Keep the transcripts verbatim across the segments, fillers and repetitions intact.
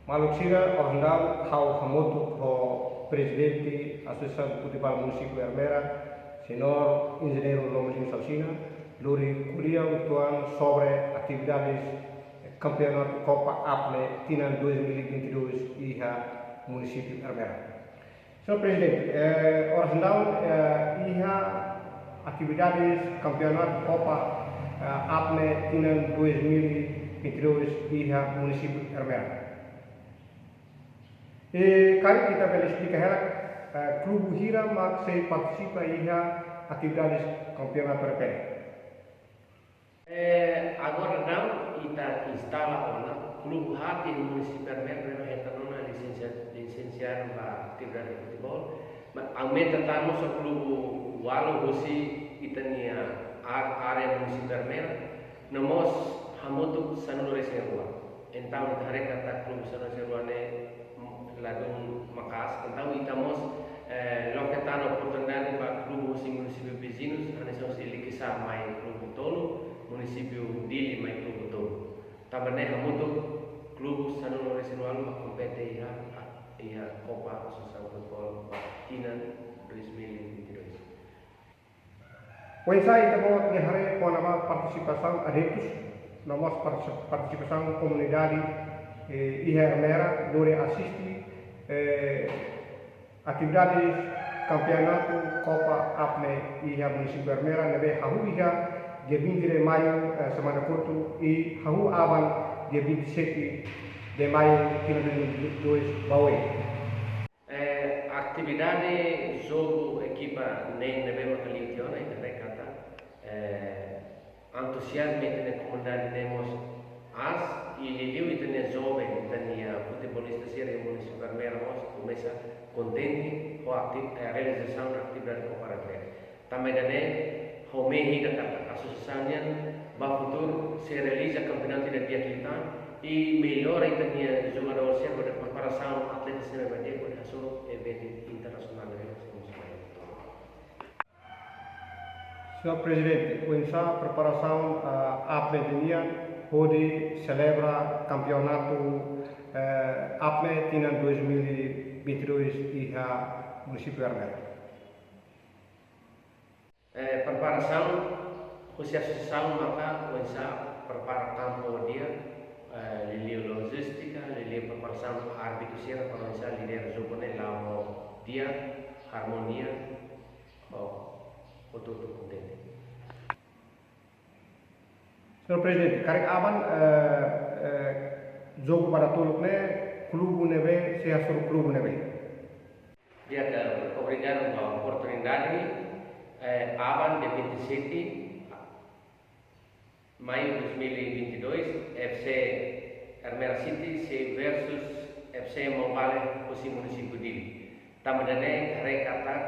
Maluk sira, ohin daudaun ha'u hamutuk ho Prezidente Asosiasaun Futeból Munisípiu Ermera, Señór Enjeñeiru Lomo Lima Salsina, lori ko'alia uitoan sobre atividades Kampeonatu Copa APNE tinan dois mil e vinte e dois iha Munisípiu Ermera. Señór Prezidente, eh, ohin daudaun, eh, iha atividades Kampeonatu Copa, eh, APNE tinan dois mil e vinte e dois iha Munisípiu Ermera. I karik ita bele esplika hela, eh, klube hira mak sei partisipa iha atividades kampeonatu ne'ebé? Eh, agora daudaun ita instala ona klube haat iha Munisípiu Ermera, ne'ebé hetan ona lisensia, lisensia ba atividade futeból. Mas aumenta tan mós klube ualu husi ita-nia ar-, área Munisípiu Ermera, no mós hamutuk sanulu-resin-rua. Entaun ita haree katak klube sanulu-resin-rua ne'e, mm, ladún maka'as. Entaun ita mós, eh, loke tan oportunidade ba klube husi munisípiu viziñu, hanesan husi Likisá mai klube tolu, munisípiu Dili mai klube tolu. Tanba ne'e hamutuk klube sanulu-resin-ualu mak kompete iha, iha Copa Asosiasaun Futeból ba tinan dois mil e vinte e dois. Oinsá ita-boot nia haree kona-ba partisipasaun adeptus, no mós parti-, partisipasaun komunidade, eh, iha Ermera, lori asiste, eh, atividades Kampeonatu Copa APNE iha Munisípiu Ermera, ne'ebé hahú iha dia vinte de maio, eh, semana kotuk, i hahú aban dia vinte e sete de maio, tinan dois mil e vinte e dois ba oin. Eh, atividade jogu ekipa neen ne'ebé maka liu tiha ona, ita haree katak, eh, entuziazmu ita-nia komunidade ne'e mós aas, i liuliu ita-nia joven, ita-nia futebolista sira iha Munisípiu Ermera mós komesa kontente ho ati-, eh, realizasaun atividade Copa Ermera. Tanba ida-ne'e, ha'u mehi ida katak asosiasaun nian ba futuru sei realiza kampeonatu ida di'ak liután, i mellora ita-nia jogadór sira hodi preparasaun atleta sira ba di'ak hodi hasoru eventu internasionál ne'ebé sei mós mai. Señór Prezidente, oinsá preparasaun, ah, APNE nian hodi selebra kampeonatu, eh, APNE tinan dois mil e vinte e dois iha Munisípiu Ermera? Eh, preparasaun husi asosiasaun maka oinsá prepara kampu di'ak, eh, liuliu lojístika, liuliu preparasaun árbitru sira para oinsá lidera jogu ne'e la'o di'ak, armonia, ho, ho hotu-hotu kontente. Señór Prezidente, karik aban, eh, eh, jogu ba datoluk ne'e, klube ne'ebé, sei hasoru klube ne'ebé? Di'ak, obrigadu ba oportunidade, eh, aban dia vinte e sete maio dois mil e vinte e dois, FC Ermera City sei versus FC Maubale husi munisípiu Dili. Tanba ida-ne'e haree katak,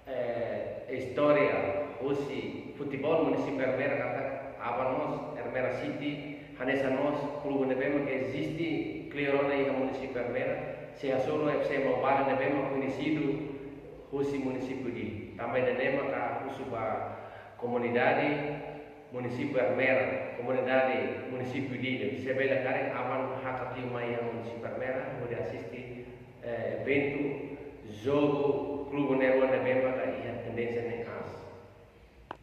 eh, istória husi futeból munisípiu Ermera katak aban mós Ermera City, hanesan mós klube ne'ebé mak eziste kleur ona iha munisípiu Ermera, sei hasoru FC Maubale ne'ebé mak koñesidu husi munisípiu Dili. Tanba ida-ne'e maka husu ba komunidade munisípiu Ermera, komunidade munisípiu Dili, se bele karik aban hakat liu mai iha munisípiu Ermera, hodi asiste, eh, eventu jogu klube ne'e rua ne'ebé maka iha tendénsia ne'e aas.